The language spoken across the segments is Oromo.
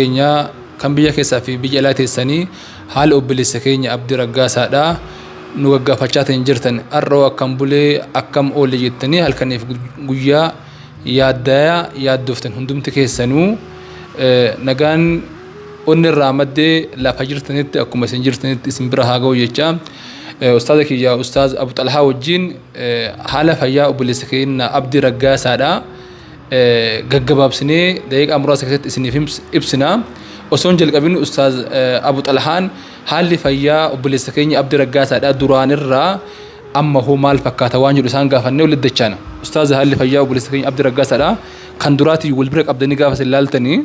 Keenya kan biyya keessaa fi biyya alaa teessanii haala obboleessa keenya Abdii Raggaasaadha nu gaggaafachaa ta'in jirtan, har'oo akkam bulee, akkam oole jettanii halkaniif guyyaa yaaddayaa yaaddoftan hundumti keessanuu, nagaan onni irraa maddee lafa jirtanitti akkuma isin jirtanitti isin bira haa ga'u jecha, ustaaza kiyya Ustaaz Abu Xalhaa wajjin haala fayyaa obboleessa keenya Abdii Raggaasaadha gaggabaabsinee daqiiqaa muraasa keessatti isiniif ibsina. Osoo hin jalqabin, Ustaaz Abu Xalhaan, haalli fayyaa obboleessa keenya Abdii Raggaasaadha duraan irraa amma hoo maal fakkaata waan jedhu isaan gaafannee walitti dachaana. Ustaaz, haalli fayyaa obboleessa keenya Abdii Raggaasaadha kan duraatii wal bira qabdanii gaafa isin laaltanii,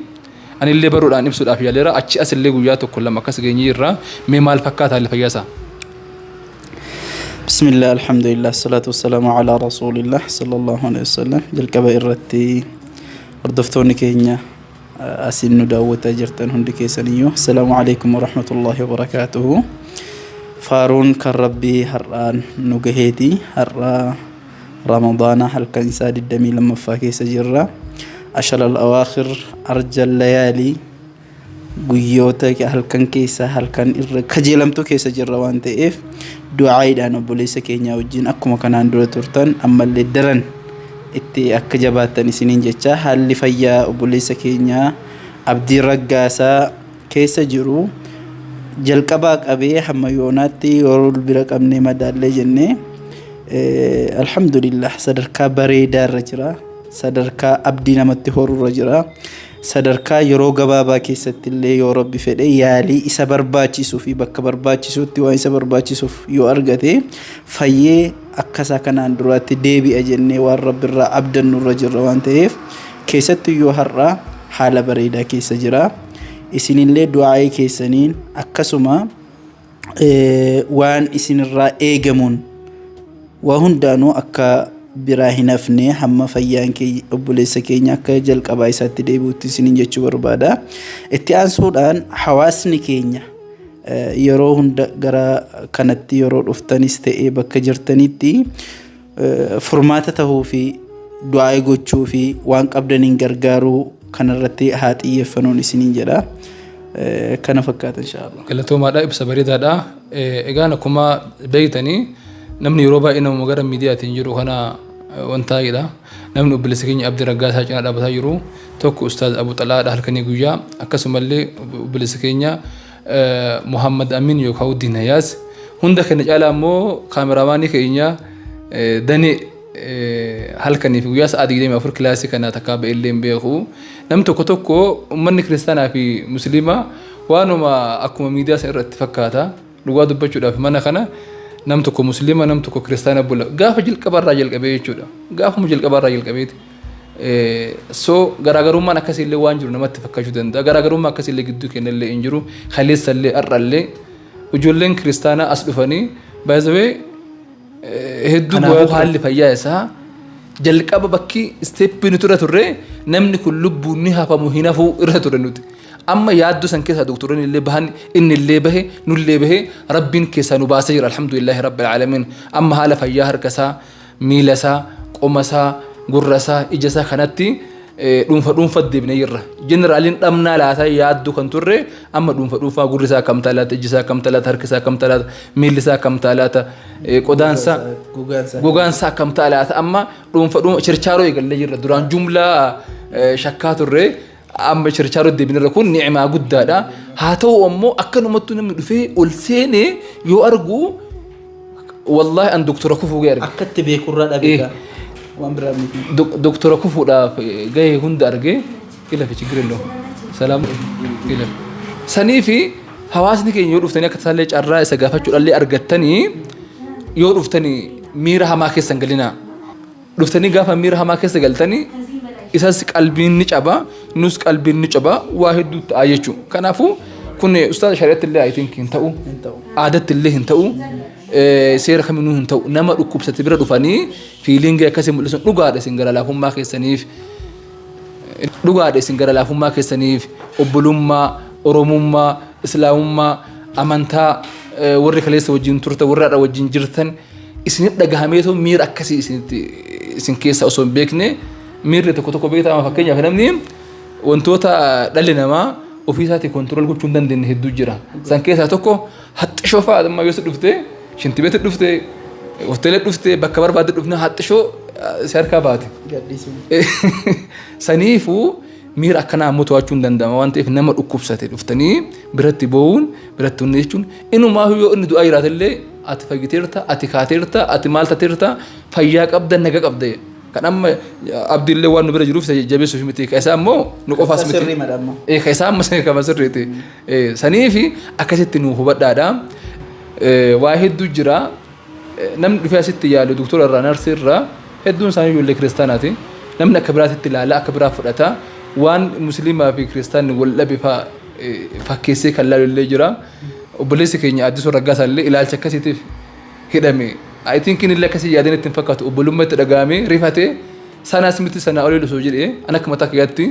anillee baruudhaan ibsuudhaaf yaaleera, achi asillee guyyaa tokko lama akkas geenyee jirra. Mee maal fakkaata haalli fayyaa isaa? بسم الله، الحمد لله، الصلاة والسلام على رسول الله صلى الله عليه وسلم. Jalqaba irratti hordoftoonni keenya asiin nu daawwataa jirtan hundi keessaniyyuu, السلام عليكم ورحمة الله وبركاته. Faaruun kan Rabbii har'aan nu gaheeti. Har'a Ramadaana halkan isaa 22ffaa keessa jirra. عشر الأواخر، أرجى الليالي, guyyoota halkan keessa halkan irra kajeelamtuu keessa jirra waan ta'eef, du'aayiidhaan obboleessa keenya wajjin akkuma kanaan dura turtan ammallee daran itti akka jabaattan isiniin jecha. Haalli fayyaa obboleessa keenyaa Abdii Raggaasaa keessa jiru jalqabaa qabee hamma yoonaatti yeroo bira qabnee madaallee jennee, alhamdulillah, sadarkaa bareedaa irra jira, sadarkaa abdii namatti horurra jira, sadarkaa yeroo gabaabaa keessatti illee yoo Rabbi fedhe yaalii isa barbaachisuu fi bakka barbaachisutti waan isa barbaachisuuf yoo argate fayyee akkasaa kanaan duraatti deebi'a jennee waan Rabbi irraa abdannu irra jirra waan ta'eef, keessattuu yoo har'a haala bareedaa keessa jira. Isinillee du'aa'ii keessaniin akkasuma waan isinirraa eegamuun waa hundaanuu akka biraa hin hafne hamma fayyaan obboleessa keenya akka jalqabaa isaatti deebi'utti isiniin jechuu barbaada. Itti aansuudhaan hawaasni keenya yeroo hunda gara kanatti yeroo dhuftanis ta'ee bakka jirtanitti furmaata tahuu fi du'aa'ii gochuu fi waan qabdaniin gargaaruu kanarratti haa xiyyeeffannuun isiniin jedha. Kana fakkaata, inshaallah. Galatoomaadha, ibsa bareedaadha. Egaan akkuma beektanii, namni yeroo baay'ee nama gara miidiyaatiin jiru kana wanta jedha. Namni obboleessa keenya Abdii Raggaasaa cinaa dhaabbataa jiru tokko Ustaaz Abu Xalaadha halkanii guyyaa, akkasumallee obboleessa keenya Muhammad Amin yookaan Diinayaas, hunda keenya caalaa immoo kaameraamaanii keenya Danee halkanii fi guyyaa sa'aa 24 kilaasii kana takkaa ba'ellee hin beeku. Namni tokko tokko uummanni kiristaanaa fi musliimaa waanuma akkuma miidiyaa sana irratti fakkaata. Dhugaa dubbachuudhaaf mana kana nam tokko musliima, nam tokko kiristaana bula. Gaafa jalqabarraa jalqabee jechuudha. Gaafuma jalqabarraa jalqabeeti. So garaagarummaan akkasiillee waan jiru namatti fakkaachuu danda'a. Garaagarummaa akkasiillee gidduu keenyallee hin jiru. Kaleessallee har'allee ijoolleen kiristaanaa as dhufanii baay'ee hedduu. Kanaafuu haalli fayyaa isaa jalqaba bakki step nuti irra turre, namni kun lubbuun ni hafamu hin hafuu irra ture nuti. Amma yaaddoo san keessaa doktoronni illee bahan, inni illee bahe, nullee bahe, Rabbiin keessaa nu baasee jira, الحمد لله رب العالمين. Amma haala fayyaa harka isaa, miila isaa, qoma isaa, gurra isaa, ija isaa kanatti dhuunfa dhuunfa deebinee jirra. Generaliin dhabnaa laata yaaddoo kan turre amma dhuunfa dhuunfaa gurri isaa akkam ta'a laata, iji isaa akkam ta'a laata, harki isaa akkam ta'a laata, miilli isaa akkam ta'a laata, qodaan isaa, gogaan isaa akkam ta'a laata, amma dhuunfa dhuunfa chirchaaroo eegallee jirra. Duraan jumlaa shakkaa turre, amma chirchaaroo deebinirra. Kun ni'imaa guddaadha. Haa ta'u ammoo akkanumattuu namni dhufee ol seenee yoo argu, wallahi an doktora kufuu ga'e arge. Akka itti beekurraa dhabe waan biraa miti. Doktora kufuudhaaf gahee hunda argee ila fi ችግር የለውም ሰላም ila sanii fi hawaasni keenya yoo dhuftanii akka tasaallee carraa isa gaafachuudhaallee argattanii yoo dhuftanii miira hamaa keessa hin galinaa. Dhuftanii gaafa miira hamaa keessa galtanii isas qalbiin ni caba, nus qalbiin ni caba, waa hedduu ta'a jechuudha. Kanaafuu kun ustaaza, shari'atti illee I think hin ta'u, aadatti illee hin ta'u, seera kaminuu hin ta'u. Nama dhukkubsate bira dhufanii feeling akkasii mul'isuun dhugaadha isin gara laafummaa keessaniif, dhugaadha isin gara laafummaa keessaniif, obbolummaa, Oromummaa, Islaamummaa, amantaa, warri kaleessa wajjin turtan, warri har'a wajjin jirtan isinitti dhagahameetoo miira akkasii isinitti isin keessa osoo hin beekne miirri tokko tokko beekama. Fakkeenyaaf namni wantoota dhalli namaa ofii isaatii control gochuu hin dandeenye hedduu jira. San keessaa tokko haxxishoo fa'aa amma yoo si dhufte, shintibeetti dhufte, hoteela dhufte, bakka barbaadde dhufne haxxishoo si harkaa baate. Saniifuu miira akkanaa ammoo to'achuu hin danda'ama waan ta'eef, nama dhukkubsate dhuftanii biratti boo'uun, biratti hunni jechuun, inumaa yoo inni du'aa jiraate illee, ati fayyiteerta, ati kaateerta, ati maal tateerta, fayyaa qabda, naga qabda. Kan amma Abdiillee waan nu bira jiruuf isa jabeessuuf miti. Ka isaa immoo nu qofaas miti. Sirrii madha amma. Ka isaa amma kama sirriiti. Saniifi akkasitti nu hubadhaadha. Waa hedduu jira. Namni dhufee asitti yaalu doktora irraa, narsii irraa, hedduun isaanii ijoollee kiristaanaati. Namni akka biraatitti ilaala, akka biraa fudhata. Waan musliimaa fi kiristaanni wal dhabe fa'aa fakkeessee kan laalu illee jira. Obboleessi keenya Addisuu Raggaasaa illee ilaalcha akkasiitiif hidhame. I think inni illee akkasii yaadeen itti hin fakkaatu, obbolummaa itti dhaga'amee rifatee. Sanaas miti, sanaa olii osoo jedhee, an akka mataa kiyyaatti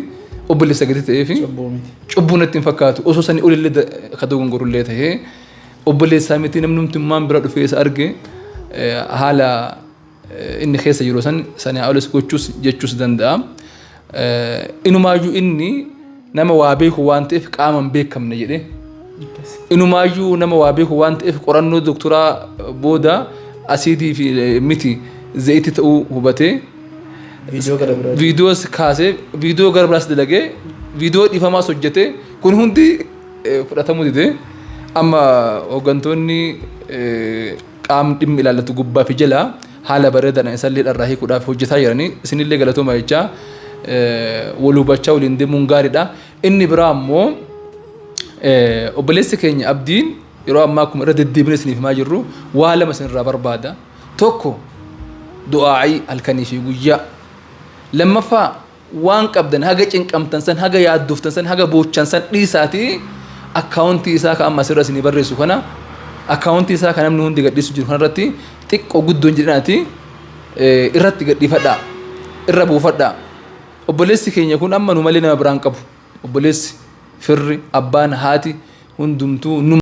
obboleessa gadi ta'ee fi Cubbuu miti. Cubbuu natti hin fakkaatu. Osoo sanii olillee ka dogongorullee ta'ee, obboleessaa miti, namni numtummaan bira dhufee isa arge haala inni keessa jiru san sanii olis gochuus jechuus danda'a. Inumaayyuu inni nama waa beeku waan ta'eef qaama hin beekamne jedhee, inumaayyuu nama waa beeku waan ta'eef qorannoo doktoraa booda asiidii fi miti zayitii ta'uu hubatee Viidiyoo gara biraa. Viidiyoos kaasee, viidiyoo gara biraas dalagee, viidiyoo dhiifamaas hojjetee, kun hundi fudhatamuu dide. Amma hooggantoonni qaamni dhimmi ilaallatu gubbaa fi jalaa haala bareedaadhaan isallee dharraa hiikuudhaaf hojjetaa jiranii, isinillee galatooma jechaa, wal hubachaa waliin deemuun gaariidha. Inni biraa ammoo obboleessi keenya Abdiin yeroo ammaa akkuma irra deddeebine isiniif himaa jirru waa lama isinirraa barbaada. Tokko, du'aa'ii halkanii fi guyyaa. Lammaffaa, waan qabdan haga cinqamtan san, haga yaaddoftan san, haga boochan san dhiisaatii akkaawuntii isaa ka amma asirra isinii barreessu kana, akkaawuntii isaa ka namni hundi gadhiisu jiru kanarratti, xiqqoo guddoon jedhinaati irratti gadhiifadhaa, irra buufadhaa. Obboleessi keenya kun amma nu malee nama biraan qabu. Obboleessi, firri, abbaan, haati hundumtuu nu.